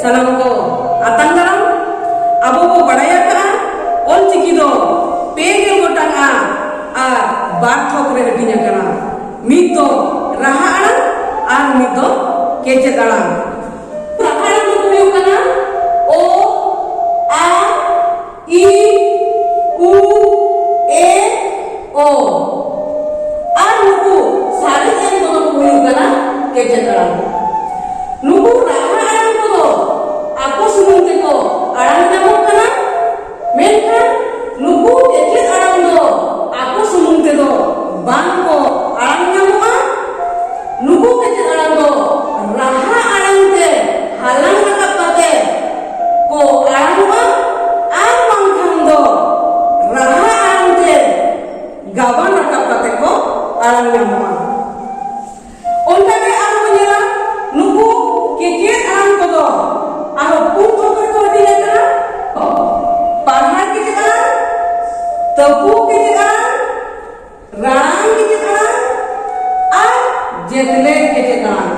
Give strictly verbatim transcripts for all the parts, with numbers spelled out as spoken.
ᱥᱟᱱᱟᱢ ᱠᱚ ᱟᱛᱟᱝ ᱫᱟᱨᱟᱢ᱾ ᱟᱵᱚ ᱵᱚ ᱵᱟᱲᱟᱭ ᱟᱠᱟᱫᱼᱟ, ᱚᱞ ᱪᱤᱠᱤ ᱫᱚ ᱯᱮ ᱜᱮᱞ ᱜᱚᱴᱟᱝᱼᱟ ᱟᱨ ᱵᱟᱨ ᱛᱷᱚᱠ ᱨᱮ ᱦᱟᱹᱴᱤᱧ ᱟᱠᱟᱱᱟ᱾ ᱢᱤᱫ ᱫᱚ ᱨᱟᱦᱟ ᱟᱲᱟᱝ ᱟᱨ ᱢᱤᱫ ᱫᱚ ᱠᱮᱪᱮᱫ ᱟᱲᱟᱝ᱾ ᱨᱟᱦᱟ ᱟᱲᱟᱝ ᱫᱚ ᱦᱩᱭᱩᱜ ᱠᱟᱱᱟ ᱚ, ᱟ, ᱤ, ᱩ, ᱮ, ᱚ᱾ ᱟᱨ ᱱᱩᱠᱩ ᱥᱟᱨᱮᱡ ᱮᱱ ᱠᱚᱫᱚ ᱠᱚ ᱦᱩᱭᱩᱜ ᱠᱟᱱᱟ ᱠᱮᱪᱮᱫ ᱟᱲᱟᱝ᱾ ᱱᱩᱠᱩ ᱨᱟᱦᱟ ᱟᱲᱟᱝ ᱠᱚᱫᱚ ᱟᱠᱚ ᱥᱩᱢᱩᱝ ᱛᱮᱠᱚ ᱟᱲᱟᱝ ᱧᱟᱢᱚᱜ ᱠᱟᱱᱟ, ᱢᱮᱱᱠᱷᱟᱱ ᱱᱩᱠᱩ ᱠᱮᱪᱮᱫ ᱟᱲᱟᱝ ᱫᱚ ᱟᱠᱚ ᱥᱩᱢᱩᱝ ᱛᱮᱫᱚ ᱵᱟᱝ ᱠᱚ ᱟᱲᱟᱝ ᱧᱟᱢᱚᱜᱼᱟ᱾ ᱱᱩᱠᱩ ᱠᱮᱪᱮᱫ ᱟᱲᱟᱝ ᱫᱚ ᱨᱟᱦᱟ ᱟᱲᱟᱝ ᱛᱮ ᱦᱟᱞᱟᱝ ᱨᱟᱠᱟᱵ ᱠᱟᱛᱮ ᱠᱚ ᱟᱲᱟᱝᱚᱜᱼᱟ, ᱟᱨ ᱵᱟᱝᱠᱷᱟᱱ ᱫᱚ ᱨᱟᱦᱟ ᱟᱲᱟᱝ ᱛᱮ ᱜᱟᱵᱟᱱ ᱨᱟᱠᱟᱵ ᱠᱟᱛᱮ ᱠᱚ ᱟᱲᱟᱝ ᱧᱟᱢᱚᱜᱼᱟ᱾ ᱚᱱᱠᱟᱜᱮ ᱟᱨᱦᱚᱸ ᱵᱚᱱ ᱧᱮᱞᱟ, ᱱᱩᱠᱩ ᱠᱮᱪᱮᱫ ᱟᱲᱟᱝ ᱠᱚᱫᱚ ᱟᱨᱦᱚᱸ ᱯᱩᱱ ᱛᱷᱚᱠ ᱨᱮᱠᱚ ᱦᱟᱹᱴᱤᱧ ᱟᱠᱟᱱᱟ᱾ ᱯᱟᱨᱦᱟᱲ ᱠᱮᱪᱮᱫ ᱟᱲᱟᱝ, ᱛᱟᱹᱯᱩ ᱠᱮᱪᱮᱫ ᱟᱲᱟᱝ, ᱨᱟᱲᱟᱝ ᱠᱮᱪᱮᱫ ᱟᱲᱟᱝ ᱟᱨ ᱡᱮᱛᱞᱮ ᱠᱮᱪᱮᱫ ᱟᱲᱟᱝ᱾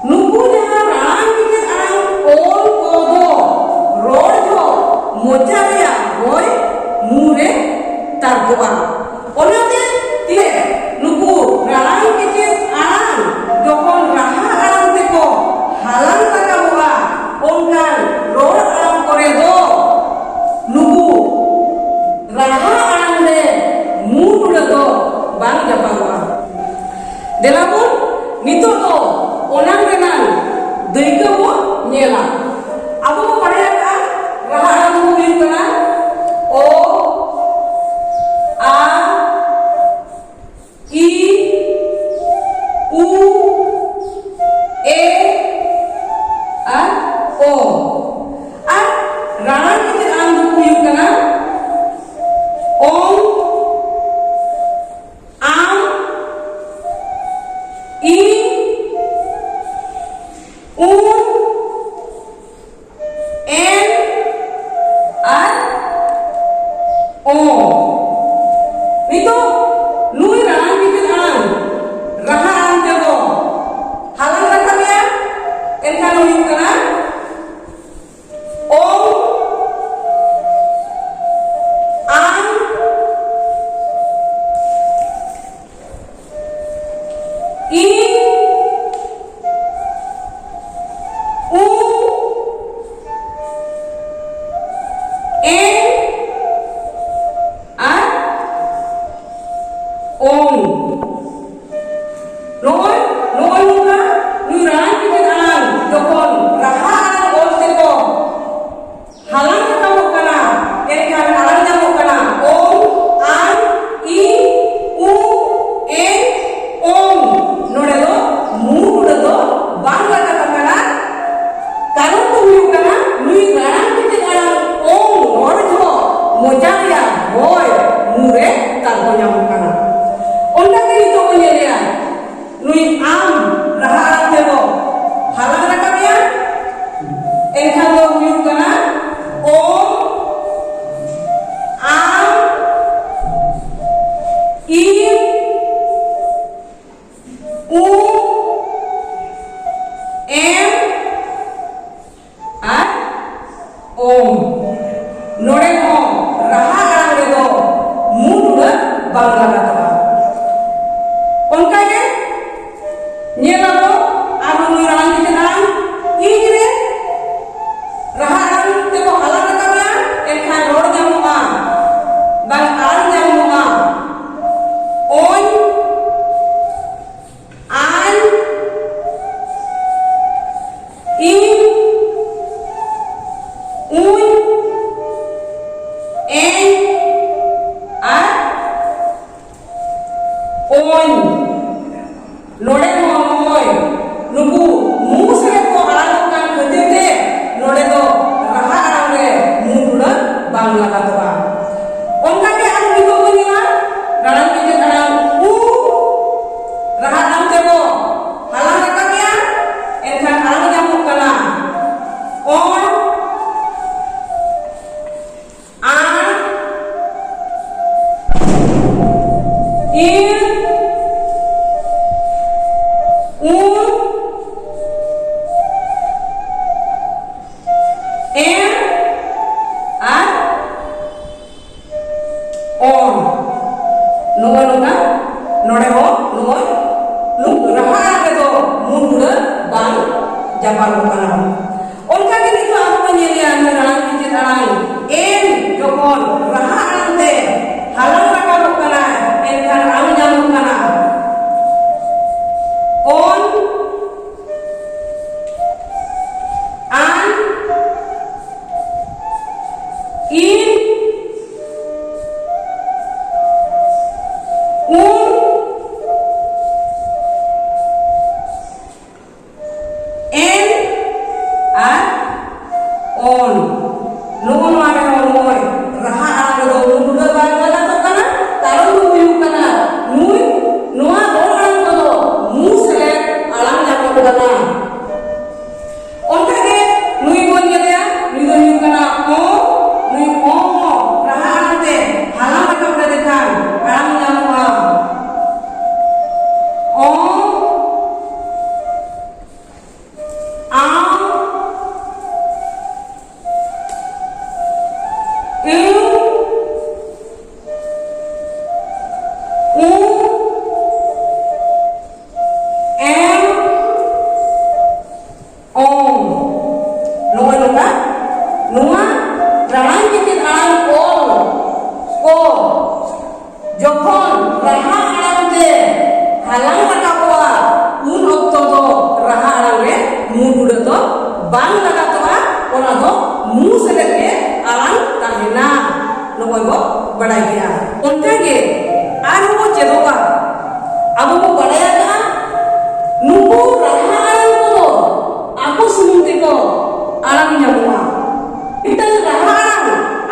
ᱱᱩᱠᱩ ᱡᱟᱦᱟᱸ ᱨᱟᱲᱟᱝ ᱠᱮᱪᱮᱫ ᱟᱲᱟᱝ ᱚᱞ ᱠᱚᱫᱚ ᱨᱚᱲ ᱡᱚᱦᱚᱜ ᱢᱚᱪᱟ ᱨᱮᱭᱟᱜ ᱦᱚᱭ ᱢᱩ ᱨᱮ ᱛᱟᱨᱠᱚᱜᱼᱟ᱾ ᱚᱱᱟᱛᱮ ᱛᱤᱨᱮ ᱱᱩᱠᱩ ᱨᱟᱲᱟᱝ ᱠᱮᱪᱮᱫ ᱟᱲᱟᱝ ᱡᱚᱠᱷᱚᱱ ᱨᱟᱦᱟ ᱟᱲᱟᱝ ᱛᱮᱠᱚ ᱦᱟᱞᱟᱝ ᱨᱟᱠᱟᱵᱚᱜᱼᱟ, ᱚᱱᱠᱟᱱ ᱨᱚᱲ ᱟᱲᱟᱝ ᱠᱚᱨᱮ ᱫᱚ ᱱᱩᱠᱩ ᱨᱟᱦᱟ ᱟᱲᱟᱝ ᱨᱮ ᱢᱩ ᱴᱩᱰᱟᱹᱜ ᱫᱚ ᱵᱟᱝ ᱡᱟᱯᱟᱜᱚᱜᱼᱟ᱾ ᱫᱮᱞᱟ ᱵᱚᱱ ᱱᱤᱛᱚᱜ ᱫᱚ ᱚᱱᱟᱝ ᱨᱮᱱᱟᱝ ᱫᱟᱹᱭᱠᱟᱹ ᱵᱚᱱ ᱧᱮᱞᱟ᱾ ᱟᱵᱚ ᱵᱚᱱ ᱵᱟᱲᱟᱭ ᱟᱠᱟᱫᱼᱟ, ᱨᱟᱦᱟ ᱟᱲᱟᱝ ᱫᱚ ᱦᱩᱭᱩᱜ ᱠᱟᱱᱟ ᱚ, ᱟ, ᱤ, ᱩ, ᱮ ᱟᱨ ᱚ᱾ ᱟᱨ ᱨᱟᱲᱟᱝ ᱠᱮᱪᱮᱫ ᱟᱲᱟᱝ ᱫᱚᱠᱚ ᱦᱩᱭᱩᱜ ᱠᱟᱱᱟ ᱚᱝ, ᱟᱝ, ᱤᱝ, ᱩᱝ, ᱮᱱ ᱟᱨ ᱚ᱾ ᱱᱤᱛᱚᱜ ᱱᱩᱭ ᱨᱟᱲᱟᱝ ᱠᱮᱪᱮᱫ ᱟᱲᱟᱝ ᱨᱟᱦᱟ ᱟᱲᱟᱝ ᱛᱮᱵᱚ ᱦᱟᱞᱟᱝ ᱨᱟᱠᱟᱵᱮᱭᱟ, ᱮᱱᱠᱷᱟᱱ ᱦᱩᱭᱩᱜ ᱠᱟᱱᱟ ᱦᱳᱭ, ᱢᱩ ᱨᱮ ᱛᱟᱞ ᱠᱚ ᱧᱟᱢᱚᱜ ᱠᱟᱱᱟ᱾ ᱚᱱᱠᱟ ᱜᱮ ᱱᱤᱛᱚᱜ ᱵᱚᱱ ᱧᱮᱞᱮᱜᱼᱟ, ᱱᱩᱭ ᱟᱢ ᱨᱟᱦᱟ ᱟᱲᱟᱝ ᱛᱮᱵᱚ ᱦᱟᱞᱟᱝ ᱨᱟᱠᱟᱵᱮᱭᱟ, ᱮᱱᱠᱷᱟᱱ ᱫᱚ ᱦᱩᱭᱩᱜ ᱠᱟᱱᱟ ᱚ, ᱟᱢ, ᱤ, ᱩ, ᱮᱢ, ᱟᱨ ᱳᱢ᱾ ᱱᱚᱰᱮ ᱦᱚᱸ ᱨᱟᱦᱟ ᱟᱲᱟᱝ ᱨᱮᱫᱚ ᱢᱩ ᱴᱩᱰᱟᱹᱜ ᱵᱟᱝ ᱞᱟᱜᱟᱛᱚᱜᱼᱟ᱾ ᱚᱱᱠᱟ ᱜᱮ ᱧᱮᱞ ᱟᱵᱚ ᱟᱨᱦᱚᱸ ᱱᱩᱭ ᱟᱲᱟᱝ ᱡᱩᱫᱤ ᱟᱲᱟᱝ ᱤᱧ ᱨᱮ ᱨᱟᱦᱟ ᱟᱲᱟᱝ ᱛᱮᱵᱚ ᱦᱟᱞᱟᱝ ᱨᱟᱠᱟᱵᱟ, ᱮᱱᱠᱷᱟᱱ ᱨᱚᱲ ᱧᱟᱢᱚᱜᱼᱟ, ᱵᱟᱝ ᱟᱲᱟᱝ ᱧᱟᱢᱚᱜᱼᱟ, ᱳᱧ, ᱟᱧ, ᱤᱧ, ᱩᱧ, ᱮᱧ ᱟᱨ ᱳᱧ᱾ ᱱᱚᱰᱮ ᱦᱚᱸ ᱱᱚᱜᱼᱚᱭ ᱱᱩᱠᱩ ᱢᱩ ᱥᱮᱞᱮᱫ ᱠᱚ ᱟᱲᱟᱜᱚᱜ ᱠᱟᱱ ᱠᱷᱟᱹᱛᱤᱨ ᱛᱮ ᱱᱚᱰᱮ ᱫᱚ ᱨᱟᱦᱟ ᱟᱲᱟᱝ ᱨᱮ ᱢᱩ ᱴᱩᱰᱟᱹᱜ ᱵᱟᱝ ᱞᱟᱜᱟᱛᱚᱜᱼᱟ᱾ ᱚᱱᱠᱟ ᱜᱮ ᱟᱨ ᱱᱤᱛᱚᱜ ᱵᱚᱱ ᱧᱮᱞᱟ ᱨᱟᱲᱟᱝ ᱠᱮᱪᱮᱫ ᱟᱲᱟᱝ ᱩ, ᱨᱟᱦᱟ ᱟᱲᱟᱝ ᱛᱮᱵᱚ ᱦᱟᱞᱟᱝ ᱨᱟᱠᱟᱵᱮᱜᱼᱟ, ᱮᱱᱠᱷᱟᱱ ᱟᱲᱟᱝ ᱧᱟᱢᱚᱜ ᱠᱟᱱᱟ ᱚᱲ, ᱟᱲ, ᱤᱲ, ᱩᱲ, ᱮᱲ ᱟᱨ ᱚᱲ᱾ ᱱᱚᱜᱼᱚ ᱱᱚᱝᱠᱟ ᱱᱚᱰᱮ ᱦᱚᱸ ᱱᱚᱜᱼᱚᱭ ᱱᱩᱠᱩ ᱨᱟᱦᱟ ᱟᱲᱟᱝ ᱨᱮᱫᱚ ᱢᱩ ᱴᱩᱰᱟᱹᱜ ᱵᱟᱝ ᱡᱟᱯᱟᱜᱚᱜ ᱠᱟᱱᱟ᱾ ᱚᱱᱠᱟ ᱜᱮ ᱱᱤᱛᱚᱜ ᱟᱵᱚ ᱵᱚᱱ ᱧᱮᱞᱮᱜᱼᱟ, ᱱᱩᱭ ᱟᱲᱟᱝ ᱠᱮᱪᱮᱫ ᱟᱲᱟᱝ ᱮᱱ ᱡᱚᱠᱷᱚᱱ ᱨᱟᱦᱟ ᱟᱲᱟᱝ ᱛᱮ ᱦᱟᱞᱟᱝ ᱨᱟᱠᱟᱵᱚᱜ ᱠᱟᱱᱟ, ᱮᱱᱠᱷᱟᱱ ᱟᱲᱟᱝ ᱧᱟᱢᱚᱜ ᱠᱟᱱᱟ ᱚᱱ, ᱟᱱ, ᱤᱱ, ᱩᱱ, ᱮᱱ ᱟᱨ ᱚᱱ᱾ ᱱᱚᱜᱼᱚ ᱱᱚᱣᱟ ᱨᱮᱦᱚᱸ ᱱᱚᱜᱼᱚᱭ ᱨᱟᱦᱟ ᱡᱚᱠᱷᱚᱱ ᱨᱟᱦᱟ ᱟᱲᱟᱝ ᱛᱮ ᱦᱟᱞᱟᱝ ᱨᱟᱠᱟᱵᱚᱜᱼᱟ, ᱩᱱ ᱚᱠᱛᱚ ᱫᱚ ᱨᱟᱦᱟ ᱟᱲᱟᱝ ᱨᱮ ᱢᱩ ᱴᱩᱰᱟᱹᱜ ᱫᱚ ᱵᱟᱝ ᱞᱟᱜᱟᱛᱚᱜᱼᱟ, ᱚᱱᱟ ᱫᱚ ᱢᱩ ᱥᱮᱞᱮᱫ ᱜᱮ ᱟᱲᱟᱝ ᱛᱟᱦᱮᱱᱟ᱾ ᱱᱚᱜᱼᱚᱭ ᱵᱚ ᱵᱟᱲᱟᱭ ᱜᱮᱭᱟ᱾ ᱚᱱᱠᱟ ᱜᱮ ᱟᱨᱦᱚᱸ ᱵᱚ ᱪᱮᱫᱚᱜᱼᱟ᱾ ᱟᱵᱚ ᱵᱚ ᱵᱟᱲᱟᱭ ᱟᱠᱟᱫᱼᱟ, ᱱᱩᱠᱩ ᱨᱟᱦᱟ ᱟᱲᱟᱝ ᱠᱚᱫᱚ ᱟᱠᱚ ᱥᱩᱢᱩᱝ ᱛᱮᱠᱚ ᱟᱲᱟᱝ ᱧᱟᱢᱚᱜᱼᱟ᱾ ᱢᱤᱫᱴᱟᱝ ᱨᱟᱦᱟ ᱟᱲᱟᱝ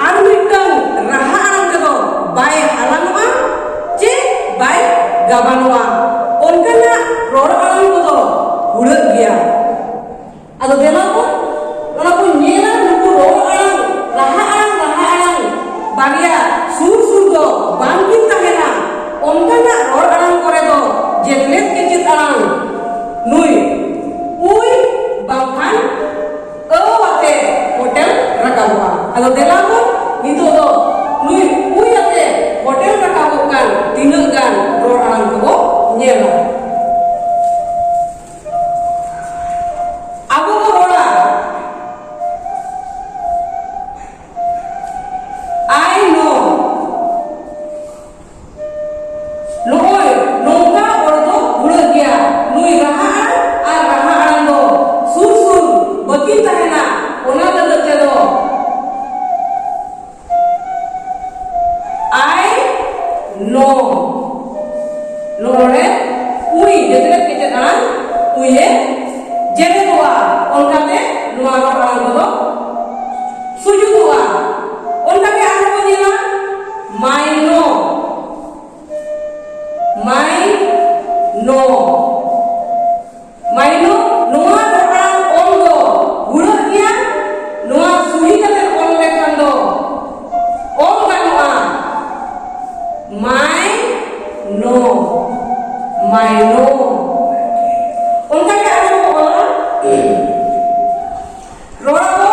ᱟᱨ ᱢᱤᱫᱴᱟᱝ ᱨᱟᱦᱟ ᱟᱲᱟᱝ ᱛᱮᱫᱚ ᱵᱟᱭ ᱟᱞᱟᱝᱚᱜᱼᱟ ᱪᱮ ᱵᱟᱭ ᱜᱟᱵᱟᱱᱚᱜᱼᱟ᱾ ᱚᱱᱠᱟᱱᱟᱜ ᱨᱚᱲ ᱟᱲᱟᱝ ᱠᱚᱫᱚ ᱦᱩᱲᱟᱹᱜ ᱜᱮᱭᱟ᱾ ᱟᱫᱚ ᱫᱮᱞᱟ ᱵᱚᱱ ᱚᱱᱟ ᱵᱚᱱ ᱧᱮᱞᱟ, ᱱᱩᱠᱩ ᱨᱚᱲ ᱟᱲᱟᱝ, ᱨᱟᱦᱟ ᱟᱲᱟᱝ, ᱨᱟᱦᱟ ᱟᱲᱟᱝ ᱵᱟᱨᱭᱟ ᱥᱩᱨ ᱥᱩᱨ ᱫᱚ ᱵᱟᱝ ᱠᱤᱱ ᱛᱟᱦᱮᱱᱟ᱾ ᱚᱱᱠᱟᱱᱟᱜ ᱨᱚᱲ ᱟᱲᱟᱝ ᱠᱚᱨᱮ ᱫᱚ ᱡᱮᱛᱞᱮᱫ ᱠᱮᱪᱮᱫ ᱟᱲᱟᱝ ᱱᱩᱭ ᱩᱭ ᱵᱟᱝᱠᱷᱟᱱ ᱟᱹᱣ ᱟᱛᱮ ᱦᱚᱴᱮᱞ ᱨᱟᱠᱟᱵᱚᱜᱼᱟ᱾ ᱟᱫᱚ ᱫᱮᱞᱟ ᱵᱚᱱ ᱱᱤᱛᱚᱜ ᱫᱚ ᱱᱩᱭ ᱩᱭ ᱟᱛᱮ ᱦᱚᱴᱮᱞ ᱨᱟᱠᱟᱵᱚᱜ ᱠᱟᱱ ᱛᱤᱱᱟᱹᱜ ᱜᱟᱱ ᱨᱚᱲ ᱟᱲᱟᱝ ᱠᱚᱵᱚ ᱧᱮᱞᱟ᱾ ᱟᱵᱚ ᱵᱚ ᱨᱚᱲᱟ, I know᱾ ᱱᱚᱜᱼᱚᱭ ᱱᱚᱝᱠᱟ ᱚᱞ ᱫᱚ ᱦᱩᱲᱟᱹᱜ ᱜᱮᱭᱟ᱾ ᱱᱩᱭ ᱨᱟᱦᱟ ᱟᱲᱟᱝ ᱟᱨ ᱨᱟᱦᱟ ᱟᱲᱟᱝ ᱫᱚ ᱥᱩᱨ ᱥᱩᱨ ᱵᱟᱹᱠᱤᱱ ᱛᱟᱦᱮᱱᱟ, ᱚᱱᱟ ᱞᱟᱹᱜᱤᱫ ᱛᱮᱫᱚ I know᱾ ᱱᱚᱰᱮ ᱩᱭ, ᱡᱮᱛᱮ ᱠᱮᱪᱮᱫ ᱟᱲᱟᱝ ᱩᱭ ᱮ ᱡᱮᱛᱮᱫᱚᱜᱼᱟ᱾ ᱚᱱᱠᱟᱛᱮ ᱱᱚᱣᱟ ᱨᱚᱲ ᱟᱲᱟᱝ ᱠᱚᱫᱚ ᱥᱩᱡᱩᱜᱚᱜᱼᱟ᱾ ᱚᱱᱠᱟᱜᱮ ᱟᱨᱦᱚᱸ ᱵᱚᱱ ᱧᱮᱞᱟ, ᱢᱟᱭᱱᱚ, ᱢᱟᱭᱱᱚ᱾ ᱢᱟᱭᱱᱚ, ᱱᱚᱣᱟ ᱨᱚᱲ ᱟᱲᱟᱝ ᱚᱞ ᱫᱚ ᱦᱩᱲᱟᱹᱜ ᱜᱮᱭᱟ᱾ ᱱᱚᱣᱟ ᱥᱩᱦᱤ ᱠᱟᱛᱮ ᱚᱞ ᱞᱮᱠᱷᱟᱱ ᱫᱚ ᱚᱞ ᱜᱟᱱᱚᱜᱼᱟ, ᱢᱟᱭ ᱱᱚ, ᱢᱟᱭᱱᱚ᱾ ᱚᱱᱠᱟᱜᱮ ᱟᱨᱦᱚᱸ ᱵᱚ ᱚᱞᱟ᱾ ᱨᱚᱲ ᱟᱵᱚ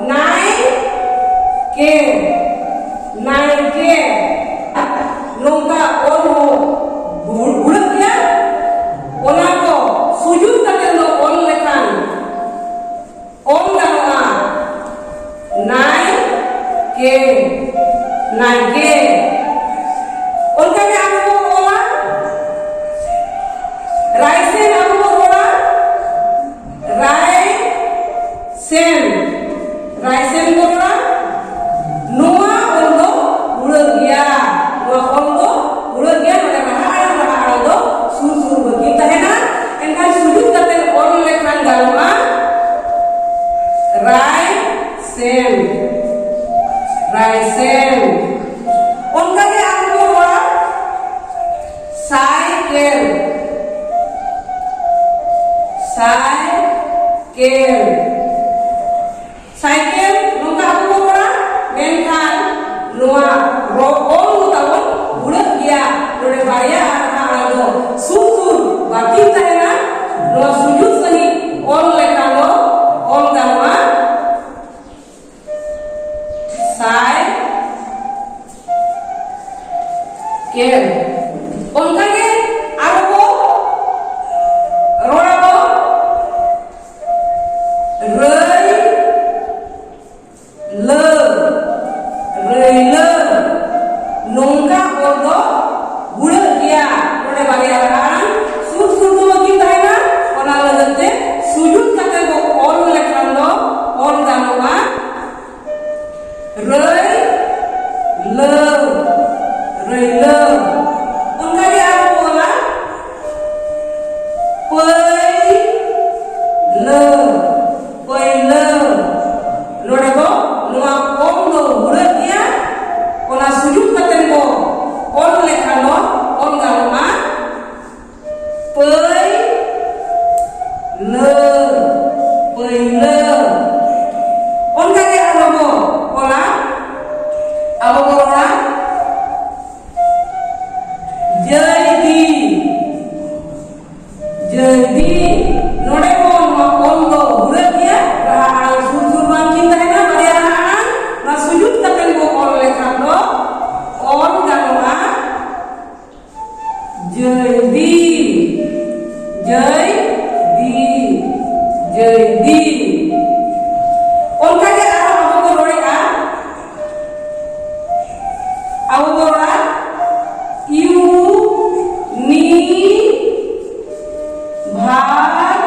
ᱱᱟᱭᱠᱮ, ᱱᱟᱭᱠᱮ᱾ ᱱᱚᱝᱠᱟ ᱚᱞ ᱦᱚᱸ ᱦᱩᱲᱟᱹᱜ ᱜᱮᱭᱟ᱾ ᱚᱱᱟ ᱠᱚ ᱥᱩᱡᱩᱜ ᱠᱟᱛᱮ ᱫᱚ ᱚᱞ ᱞᱮᱠᱷᱟᱱ ᱚᱞ ᱜᱟᱱᱚᱜᱼᱟ, ᱱᱟᱭᱠᱮ, ᱱᱟᱭᱠᱮ᱾ ᱠᱮᱱ᱾ ᱚᱱᱠᱟᱜᱮ ᱟᱨᱚ ᱵᱚ ᱨᱚᱲ ᱟᱵᱚ ᱨᱟᱹᱭ ᱞᱟᱹ, ᱨᱟᱹᱭᱞᱟᱹ᱾ ᱱᱚᱝᱠᱟ ᱚᱞ ᱫᱚ ᱦᱩᱲᱟᱹᱜ ᱜᱮᱭᱟ᱾ ᱱᱚᱰᱮ ᱵᱟᱨᱭᱟ ᱨᱟᱦᱟ ᱟᱲᱟᱝ ᱥᱩᱨ ᱥᱩᱨ ᱫᱚ ᱵᱟᱹᱠᱤᱱ ᱛᱟᱦᱮᱱᱟ, ᱚᱱᱟ ᱞᱟᱹᱜᱤᱫ ᱛᱮ ᱥᱩᱡᱩᱛ ᱠᱟᱛᱮ ᱵᱚ ᱚᱞ ᱞᱮᱠᱷᱟᱱ ᱫᱚ ᱚᱞ ᱜᱟᱱᱚᱜᱼᱟ᱾ ᱨᱟᱹᱭ ᱞᱟᱹᱣ, ᱨᱟᱹᱭᱞᱟᱹᱣ᱾ ᱚᱱᱠᱟ ᱜᱮ ᱟᱨᱦᱚᱸ ᱚᱞᱟ ᱯᱟᱹᱭᱞᱟᱹ, ᱯᱟᱹᱭᱞᱟᱹ᱾ ᱱᱚᱰᱮ ᱫᱚ ᱱᱚᱣᱟ ᱠᱚᱢ ᱫᱚ ᱦᱩᱲᱟᱹᱜ ᱜᱮᱭᱟ, ᱚᱱᱟ ᱥᱩᱡᱩᱛ ᱠᱟᱛᱮ ᱵᱚ ᱚᱞ ᱞᱮᱠᱷᱟᱱ ᱫᱚ ᱚᱞ ᱜᱟᱱᱚᱜᱼᱟ᱾ ᱯᱟᱹᱭ ᱞᱟᱹ, ᱯᱟᱹᱭᱞᱟᱹ᱾ ᱚᱱᱠᱟ ᱜᱮ ᱟᱨᱦᱚᱸ ᱵᱚ ᱚᱞᱟ, ᱟᱵᱚ ᱵᱚ ᱨᱚᱲᱟ ᱡᱟᱹᱭᱫᱤ, ᱡᱟᱹᱭᱫᱤ᱾ ᱱᱚᱰᱮ ᱦᱚᱸ ᱱᱚᱣᱟ ᱚᱞ ᱫᱚ ᱦᱩᱲᱟᱹᱜ ᱜᱮᱭᱟ, ᱨᱟᱦᱟ ᱟᱲᱟᱝ ᱥᱩᱨ ᱥᱩᱨ ᱵᱟᱝ ᱠᱤᱱ ᱛᱟᱦᱮᱱᱟ, ᱵᱟᱨᱭᱟ ᱨᱟᱦᱟ ᱟᱲᱟᱝ᱾ ᱱᱚᱣᱟ ᱥᱩᱡᱩᱛ ᱠᱟᱛᱮ ᱵᱚ ᱚᱞ ᱞᱮᱠᱷᱟᱱ ᱫᱚ ᱚᱞ ᱜᱟᱱᱚᱜᱼᱟ᱾ ᱡᱟᱹᱭᱫᱤ, ᱡᱟᱹᱭᱫᱤ, ᱡᱟᱹᱭᱫᱤ᱾ ᱚᱱᱠᱟ ᱜᱮ ᱟᱨᱦᱚᱸ ᱟᱵᱚ ᱵᱚ ᱨᱚᱲᱮᱫᱼᱟ, ᱟᱵᱚ ᱵᱚ ᱨᱚᱲᱟ ᱤᱭᱩ ᱱᱤ ᱵᱷᱟᱨ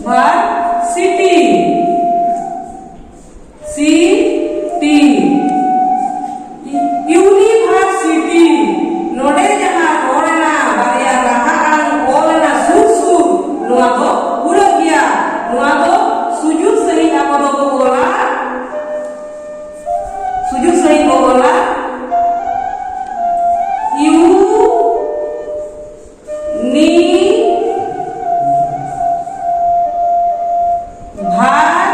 ᱵᱷᱟᱨ ᱥᱤᱴᱤ, ᱥᱤᱴᱤ, ᱤᱭᱩᱱᱤᱵᱷᱟᱨᱥᱤᱴᱤ᱾ ᱱᱚᱰᱮ ᱡᱟᱦᱟᱸ ᱨᱚᱲ ᱮᱱᱟ, ᱵᱟᱨᱭᱟ ᱨᱟᱦᱟ ᱟᱲᱟᱝ ᱚᱞ ᱮᱱᱟ ᱥᱩᱨ ᱥᱩᱨ, ᱱᱚᱣᱟ ᱫᱚ ᱯᱩᱨᱟᱹᱜ ᱜᱮᱭᱟ᱾ ᱱᱚᱣᱟ ᱫᱚ ᱥᱩᱡᱩᱜ ᱥᱟᱺᱦᱤᱡ ᱟᱵᱚ ᱫᱚᱵᱚ ᱚᱞᱟ, ᱥᱩᱡᱩᱜ ᱥᱟᱺᱦᱤᱡ ᱵᱚ ᱚᱞᱟ ᱤᱭᱩ ᱱᱤ ᱵᱷᱟᱨ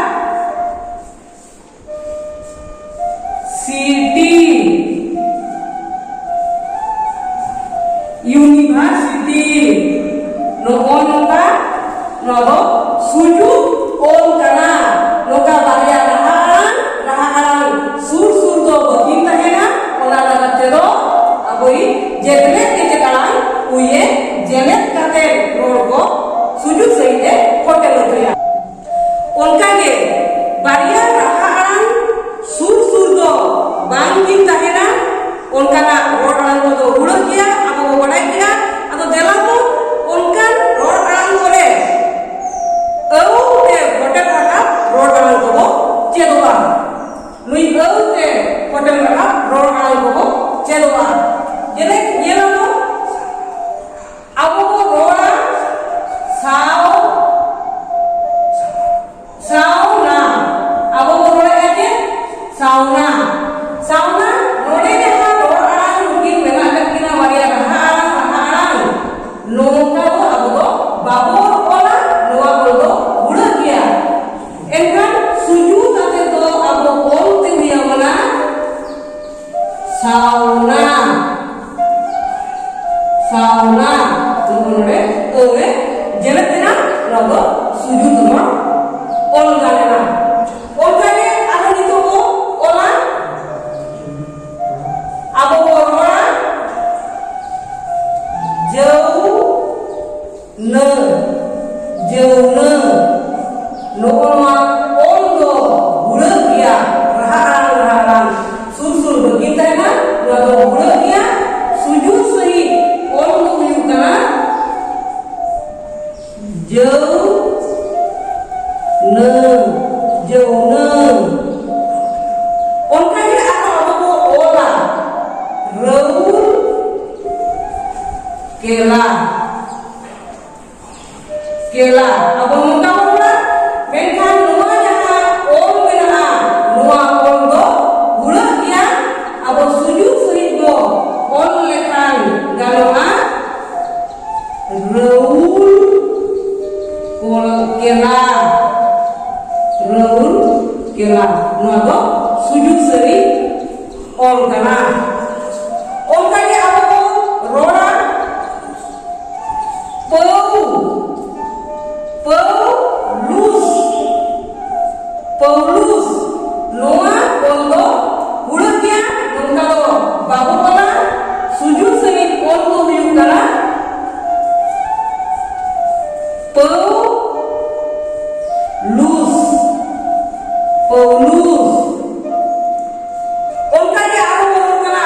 ᱥᱤᱴᱤ, ᱤᱭᱩᱱᱤᱵᱷᱟᱨᱥᱤᱴᱤ᱾ ᱱᱚᱜᱼᱚ ᱱᱚᱝᱠᱟ ᱱᱚᱣᱟ ᱫᱚ ᱥᱩᱡᱩᱜ ᱚᱞ ᱠᱟᱱᱟ᱾ ᱱᱚᱝᱠᱟ ᱵᱟᱨᱭᱟ ᱨᱟᱦᱟ ᱟᱲᱟᱝ, ᱨᱟᱦᱟ ᱟᱲᱟᱝ ᱥᱩᱨ ᱥᱩᱨ ᱫᱚ ᱵᱟᱹᱠᱤᱱ ᱛᱟᱦᱮᱱᱟ, ᱚᱱᱟ ᱧᱮᱞᱚᱜᱼᱟ᱾ ᱡᱮᱞᱮᱠ ᱧᱮᱞ ᱟᱵᱚ, ᱟᱵᱚ ᱵᱚ ᱨᱚᱲᱟ ᱥᱟᱶ, ᱥᱟᱶᱱᱟ᱾ ᱟᱵᱚ ᱵᱚ ᱨᱚᱲᱮᱫᱼᱟ ᱪᱮᱫ? ᱥᱟᱶᱱᱟ᱾ ᱥᱟᱶᱱᱟ, ᱱᱚᱰᱮ ᱡᱟᱦᱟᱸ ᱨᱚᱲ ᱟᱲᱟᱝ ᱱᱩᱠᱤᱱ ᱢᱮᱱᱟᱜ ᱟᱠᱟᱫ ᱠᱤᱱᱟ ᱵᱟᱨᱭᱟ, ᱨᱟᱦᱟ ᱟᱲᱟᱝ, ᱨᱟᱦᱟ ᱟᱲᱟᱝ, ᱱᱚᱝᱠᱟ ᱫᱚ ᱟᱵᱚ ᱫᱚ ᱵᱟᱵᱚ ᱚᱞᱟ, ᱱᱚᱣᱟ ᱚᱞ ᱫᱚ ᱦᱩᱲᱟᱹᱜ ᱜᱮᱭᱟ᱾ ᱮᱱᱠᱷᱟᱱ ᱥᱩᱡᱩ ᱠᱟᱛᱮ ᱫᱚ ᱟᱵᱚ ᱚᱞ ᱛᱮ ᱦᱩᱭ ᱟᱵᱚᱱᱟ ᱥᱟᱣᱱᱟ᱾ ᱥᱟᱣᱱᱟ᱾ ᱱᱚᱜᱼᱚ ᱱᱚᱰᱮ ᱟᱹᱣ ᱮ ᱡᱮᱞᱮᱫ ᱮᱱᱟ, ᱱᱚᱣᱟ ᱫᱚ ᱥᱩᱡᱩ ᱛᱮᱵᱚᱱ ᱚᱞ ᱜᱟᱱ ᱮᱱᱟ᱾ ᱚᱱᱠᱟ ᱜᱮ ᱟᱨᱦᱚᱸ ᱱᱤᱛᱚᱜ ᱵᱚ ᱚᱞᱟ, ᱟᱵᱚ ᱵᱚ ᱨᱚᱲᱟ ᱡᱟᱹᱣ ᱱᱟᱹ, ᱡᱟᱹᱣᱱᱟᱹ᱾ ᱱᱚᱜᱼᱚ ᱱᱚᱣᱟ ᱚᱞ ᱫᱚ ᱦᱩᱲᱟᱹᱜ ᱜᱮᱭᱟ, ᱨᱟᱦᱟ ᱟᱲᱟᱝ, ᱨᱟᱦᱟ ᱟᱲᱟᱝ ᱥᱩᱨ ᱥᱩᱨ ᱵᱟᱹᱜᱤ ᱛᱟᱦᱮᱱᱟ᱾ ᱱᱚᱣᱟ ᱫᱚ ᱦᱩᱲᱟᱹᱜ ᱜᱮᱭᱟ᱾ ᱥᱩᱡᱩ ᱥᱟᱺᱦᱤᱡ ᱚᱞ ᱫᱚ ᱦᱩᱭᱩᱜ ᱠᱟᱱᱟ ᱡᱟᱹᱣᱱᱟᱹ, ᱡᱟᱹᱣᱱᱟᱹ᱾ ᱚᱱᱠᱟ ᱜᱮ ᱟᱨᱦᱚᱸ ᱟᱵᱚ ᱵᱚ ᱚᱞᱟ ᱨᱟᱹᱣᱩᱞ ᱠᱮᱞᱟ᱾ ᱠᱮᱞᱟ᱾ ᱟᱵᱚ ᱱᱚᱝᱠᱟ ᱵᱚᱱ ᱨᱚᱲᱟ, ᱢᱮᱱᱠᱷᱟᱱ ᱱᱚᱣᱟ ᱡᱟᱦᱟᱸ ᱚᱞ ᱢᱮᱱᱟᱜᱼᱟ, ᱱᱚᱣᱟ ᱚᱞ ᱫᱚ ᱦᱩᱲᱟᱹᱜ ᱜᱮᱭᱟ᱾ ᱟᱵᱚ ᱥᱩᱡᱩᱜ ᱥᱟᱺᱦᱤᱡ ᱵᱚ ᱚᱞ ᱞᱮᱠᱷᱟᱱ ᱜᱟᱱᱚᱜᱼᱟ, ᱨᱟᱹᱣᱩᱞ ᱠᱚᱞ ᱠᱮᱞᱟ, ᱨᱟᱹᱣᱩᱞ ᱠᱮᱞᱟ᱾ ᱱᱚᱣᱟ ᱫᱚ ᱥᱩᱡᱩᱜ ᱥᱟᱺᱦᱤᱡ ᱚᱞ ᱠᱟᱱᱟ᱾ ᱚᱱᱠᱟ ᱜᱮ ᱟᱵᱚ ᱵᱚᱱ ᱨᱚᱲᱟ, ᱯᱟᱹᱣ, ᱯᱟᱹᱣᱞᱩᱥ, ᱯᱟᱹᱣᱞᱩᱥ᱾ ᱱᱚᱣᱟ ᱚᱞ ᱫᱚ ᱦᱩᱲᱟᱹᱜ ᱜᱮᱭᱟ, ᱱᱚᱝᱠᱟ ᱫᱚ ᱵᱟᱵᱚ ᱚᱞᱟ᱾ ᱥᱩᱡᱩᱜ ᱥᱟᱺᱦᱤᱡ ᱚᱞ ᱫᱚ ᱦᱩᱭᱩᱜ ᱠᱟᱱᱟ ᱯᱟᱹᱣᱞᱩᱥ, ᱯᱟᱹᱣᱞᱩᱥ᱾ ᱚᱱᱠᱟ ᱜᱮ ᱟᱨᱦᱚᱸ ᱵᱚᱱ ᱨᱚᱲ ᱠᱟᱱᱟ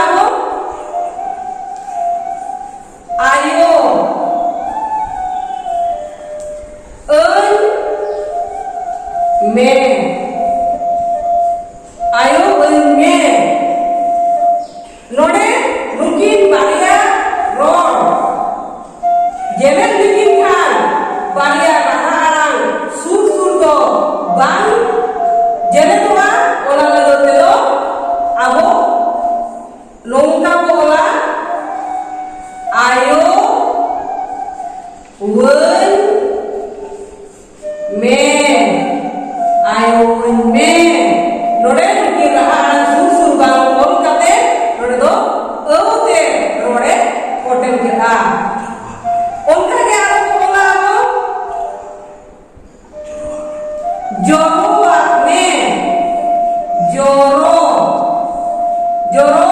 ᱡᱚᱨᱚ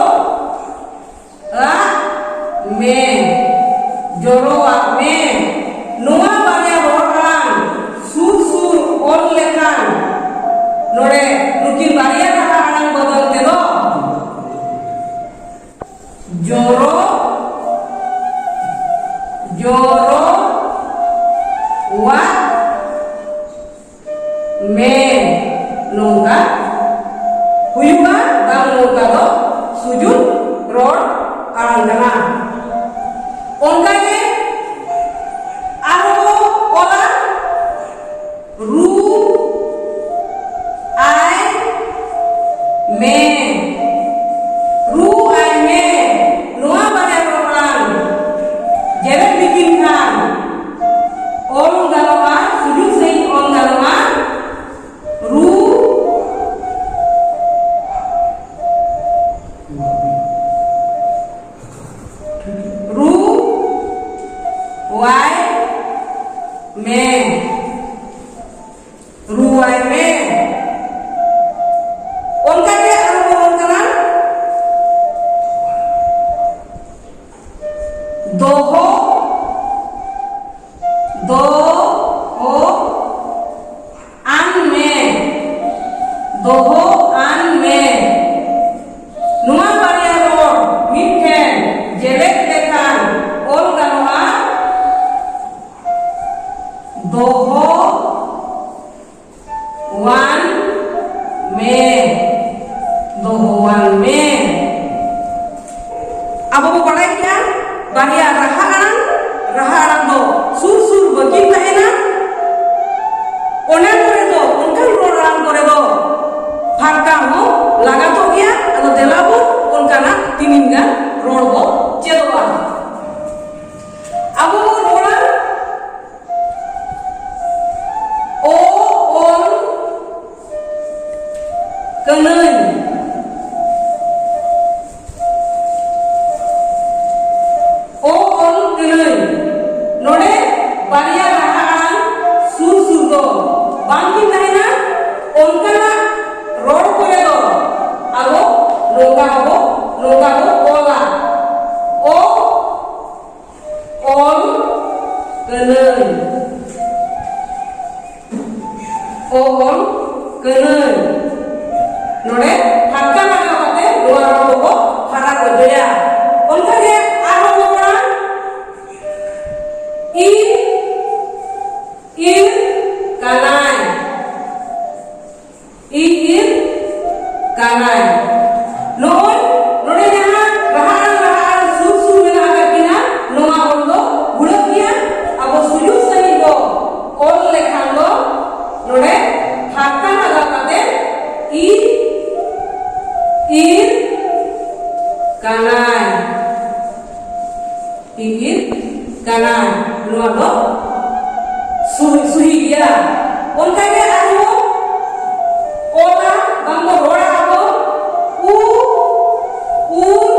ᱟᱜ ᱢᱮ, ᱡᱚᱨᱚᱣᱟᱜ ᱢᱮ᱾ ᱱᱚᱣᱟ ᱵᱟᱨᱭᱟ ᱨᱚᱲ ᱟᱲᱟᱝ ᱥᱩᱨ ᱥᱩᱨ ᱚᱞ ᱞᱮᱠᱷᱟᱱ ᱱᱚᱰᱮ ᱱᱩᱠᱤᱱ ᱵᱟᱨᱭᱟ ᱨᱟᱦᱟ ᱟᱲᱟᱝ ᱵᱚᱫᱚᱞ ᱛᱮᱫᱚ ᱡᱚᱨᱚ, ᱡᱚᱨᱚ ᱣᱟᱜ ᱢᱮ, ᱱᱚᱝᱠᱟ ᱦᱩᱭᱩᱜᱼᱟ, ᱵᱟᱝ ᱱᱚᱝᱠᱟ ᱫᱚ ᱥᱩᱡᱩᱜ ᱨᱚᱲ ᱟᱲᱟᱝ ᱠᱟᱱᱟ᱾ ᱚᱱᱠᱟ ᱜᱮ ᱟᱨᱦᱚᱸ ᱵᱚ ᱚᱞᱟ, ᱨᱩ ᱟᱭ ᱢᱮ, ᱨᱩ ᱟᱭ ᱢᱮ᱾ ᱱᱚᱣᱟ ᱵᱟᱨᱭᱟ ᱨᱚᱲ ᱟᱲᱟᱝ ᱡᱮᱨᱮᱫ ᱞᱮᱠᱤᱱ ᱠᱷᱟᱱ ᱚᱞ ᱜᱟᱱᱚᱜᱼᱟ, ᱥᱩᱡᱩᱜ ᱥᱟᱺᱦᱤᱡ ᱚᱞ ᱜᱟᱱᱚᱜᱼᱟ, ᱨᱩ, ᱨᱩ ᱟᱭ ᱢᱮ, ᱨᱩ ᱟᱭ ᱢᱮ᱾ ᱚᱱᱠᱟ ᱜᱮ ᱟᱨᱦᱚᱸ ᱵᱚᱱ ᱚᱞ ᱠᱟᱱᱟ, ᱫᱚᱦᱚ, ᱫᱚᱦᱚ ᱟᱱ ᱢᱮ, ᱫᱚᱦᱚ ᱟᱱ ᱢᱮ᱾ ᱱᱚᱣᱟ ᱵᱟᱨᱭᱟ ᱨᱚᱲ ᱢᱤᱫ ᱴᱷᱮᱱ ᱡᱮᱞᱮᱫ ᱞᱮᱠᱷᱟᱱ ᱚᱞ ᱜᱟᱱᱚᱜᱼᱟ, ᱫᱚᱦᱚ ᱣᱟᱱ ᱢᱮ, ᱫᱚᱦᱚᱣᱟᱱ ᱢᱮ᱾ ᱟᱵᱚ ᱵᱚ ᱵᱟᱲᱟᱭ ᱜᱮᱭᱟ, ᱵᱟᱨᱭᱟ ᱨᱟᱦᱟ ᱟᱲᱟᱝ, ᱨᱟᱦᱟ ᱟᱲᱟᱝ ᱫᱚ ᱥᱩᱨ ᱥᱩᱨ ᱵᱟᱹᱠᱤᱱ ᱛᱟᱦᱮᱱᱟ᱾ ᱚᱱᱟ ᱠᱚᱨᱮ ᱫᱚ, ᱚᱱᱠᱟᱱ ᱨᱚᱲ ᱟᱲᱟᱝ ᱠᱚᱨᱮ ᱫᱚ ᱯᱷᱟᱨᱠᱟ ᱦᱚᱸ ᱞᱟᱜᱟᱛᱚᱜ ᱜᱮᱭᱟ᱾ ᱟᱫᱚ ᱫᱮᱞᱟ ᱵᱚᱱ ᱚᱱᱠᱟᱱᱟᱜ ᱛᱤᱢᱤᱱ ᱜᱟᱱ ᱨᱚᱲ ᱵᱚ ᱪᱮᱫᱚᱜᱼᱟ᱾ ᱟᱵᱚ ᱵᱚᱱ ᱨᱚᱲᱟ, ᱚ ᱚᱞ ᱠᱟᱹᱱᱟᱹᱧ, ᱚ ᱱᱚᱝᱠᱟ ᱵᱚ ᱚᱞᱟ᱾ ᱚ, ᱚᱞ ᱠᱟᱹᱱᱟᱹᱧ᱾ ᱚ, ᱚᱞ ᱠᱟᱹᱱᱟᱹᱧ᱾ ᱱᱚᱰᱮ ᱯᱷᱟᱨᱠᱟ ᱞᱟᱜᱟᱣ ᱠᱟᱛᱮ ᱱᱚᱣᱟ ᱨᱚᱲ ᱫᱚᱵᱚ ᱯᱷᱟᱨᱟᱠ ᱚᱪᱚᱭᱟ᱾ ᱚᱱᱠᱟ ᱜᱮ ᱟᱨᱦᱚᱸ ᱵᱚ ᱨᱚᱲᱟ, ᱤᱧ ᱤᱨ ᱠᱟᱱᱟᱭ᱾ ᱤᱧ ᱤᱨ ᱠᱟᱱᱟᱭ᱾ ᱱᱚᱜᱼᱚᱭ ᱱᱚᱰᱮ ᱡᱟᱦᱟᱸ ᱨᱟᱦᱟ ᱟᱲᱟᱝ, ᱨᱟᱦᱟ ᱟᱲᱟᱝ ᱥᱩᱨ ᱥᱩᱨ ᱢᱮᱱᱟᱜ ᱟᱠᱟᱫ ᱠᱤᱱᱟ, ᱱᱚᱣᱟ ᱚᱞ ᱫᱚ ᱦᱩᱲᱟᱹᱜ ᱜᱮᱭᱟ᱾ ᱟᱵᱚ ᱥᱩᱡᱩᱜ ᱥᱟᱺᱦᱤᱡ ᱵᱚ ᱚᱞ ᱞᱮᱠᱷᱟᱱ ᱫᱚ ᱱᱚᱰᱮ ᱯᱷᱟᱨᱠᱟ ᱞᱟᱜᱟᱣ ᱠᱟᱛᱮ ᱤᱨ, ᱤᱨ ᱠᱟᱱᱟᱭ᱾ ᱤᱨ ᱠᱟᱱᱟ᱾ ᱱᱚᱣᱟ ᱫᱚ ᱥᱩᱦᱤ, ᱥᱩᱦᱤ ᱜᱮᱭᱟ᱾ ᱚᱱᱠᱟ ᱜᱮ ᱟᱨᱦᱚᱸ ᱚᱞᱟ, ᱵᱟᱝ ᱫᱚ ᱨᱚᱲᱟ ᱟᱵᱚ, ᱩ, ᱩᱨ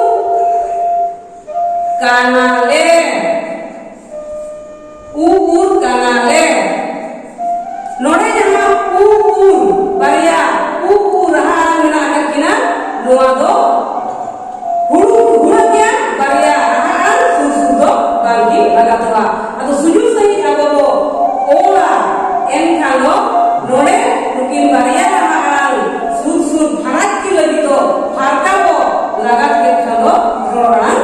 ᱠᱟᱱᱟᱞᱮ᱾ ᱩ, ᱩᱨ ᱠᱟᱱᱟᱞᱮ᱾ ᱱᱚᱰᱮ ᱡᱟᱦᱟᱸ ᱩ, ᱩᱨ ᱵᱟᱨᱭᱟ ᱩ, ᱩ ᱨᱟᱦᱟ ᱟᱲᱟᱝ ᱢᱮᱱᱟᱜ ᱟᱠᱟᱫ ᱠᱤᱱᱟ, ᱱᱚᱣᱟ ᱫᱚ ᱦᱩᱲᱩ ᱦᱩᱲᱟᱹᱜ ᱜᱮᱭᱟ, ᱵᱟᱨᱭᱟ ᱨᱟᱦᱟ ᱟᱲᱟᱝ ᱥᱩᱨ ᱥᱩᱨ ᱫᱚ ᱵᱟᱝ ᱜᱮ ᱞᱟᱜᱟᱛᱚᱜᱼᱟ᱾ ᱟᱫᱚ ᱥᱩᱡᱩᱜ ᱥᱟᱺᱦᱤᱡ ᱟᱵᱚ ᱵᱚ ᱚᱞᱟ, ᱮᱱᱠᱷᱟᱱ ᱫᱚ ᱱᱚᱰᱮ ᱱᱩᱠᱤᱱ ᱵᱟᱨᱭᱟ ᱨᱟᱦᱟ ᱟᱲᱟᱝ ᱥᱩᱨ ᱥᱩᱨ ᱯᱷᱟᱨᱟᱠ ᱠᱤᱱ ᱞᱟᱹᱜᱤᱫ ᱫᱚ ᱯᱷᱟᱨᱠᱟ ᱵᱚ ᱞᱟᱜᱟᱛ ᱠᱮᱫ ᱠᱷᱟᱱ ᱫᱚ ᱨᱚᱲ ᱟᱲᱟᱝ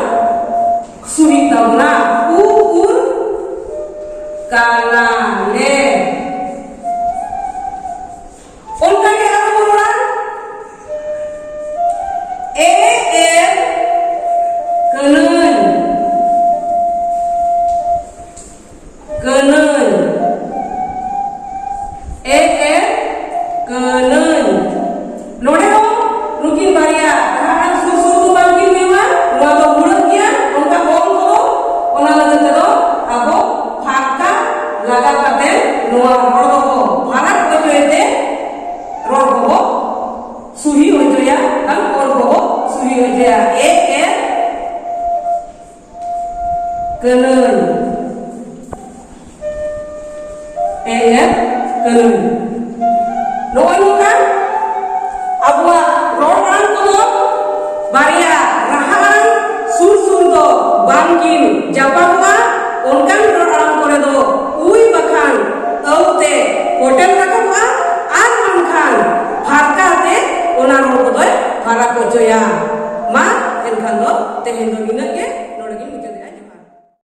ᱥᱩᱦᱤ ᱛᱟᱵᱚᱱᱟ᱾ ᱩ, ᱩᱨ ᱠᱟᱱᱟᱞᱮ᱾ ᱚᱱᱠᱟ ᱜᱮ ᱟᱨᱦᱚᱸ ᱵᱚᱱ ᱨᱚᱲᱟ, ᱮ, ᱮ, ᱠᱟᱹᱱᱟᱹᱧ, ᱠᱟᱹᱱᱟᱹᱧ, ᱮ, ᱮ, ᱠᱟᱹᱱᱟᱹᱧ᱾ ᱱᱚᱰᱮ ᱦᱚᱸ ᱱᱩᱠᱤᱱ ᱵᱟᱨᱭᱟ ᱨᱟᱦᱟ ᱟᱲᱟᱝ ᱥᱩᱨ ᱥᱩᱨ ᱫᱚ ᱵᱟᱝ ᱠᱤᱱ ᱦᱩᱭᱩᱜᱼᱟ, ᱱᱚᱣᱟ ᱫᱚ ᱦᱩᱲᱟᱹᱜ ᱜᱮᱭᱟ, ᱚᱱᱠᱟ ᱚᱞ ᱠᱚᱫᱚ᱾ ᱚᱱᱟ ᱞᱟᱹᱜᱤᱫ ᱛᱮᱫᱚ ᱟᱵᱚ ᱯᱷᱟᱨᱠᱟ ᱞᱟᱜᱟᱣ ᱠᱟᱛᱮ ᱱᱚᱣᱟ ᱨᱚᱲ ᱫᱚᱵᱚ ᱯᱷᱟᱨᱟᱠ ᱚᱪᱚᱭ ᱛᱮ ᱨᱚᱲ ᱠᱚᱵᱚ ᱥᱩᱦᱤ ᱚᱪᱚᱭᱟ, ᱵᱟᱝ ᱚᱞ ᱠᱚᱵᱚ ᱥᱩᱦᱤ ᱚᱪᱚᱭᱟ᱾ ᱮ, ᱮ, ᱠᱟᱹᱱᱟᱹᱧ᱾ ᱮ, ᱮ, ᱠᱟᱹᱱᱟᱹᱧ᱾ ᱱᱚᱜᱼᱚᱭ ᱱᱚᱝᱠᱟ ᱟᱵᱚᱣᱟᱜ ᱨᱚᱲ ᱟᱲᱟᱝ ᱠᱚᱫᱚ ᱵᱟᱨᱭᱟ ᱵᱟᱝᱠᱤᱱ ᱡᱟᱯᱟᱜᱚᱜᱼᱟ, ᱚᱱᱠᱟᱱ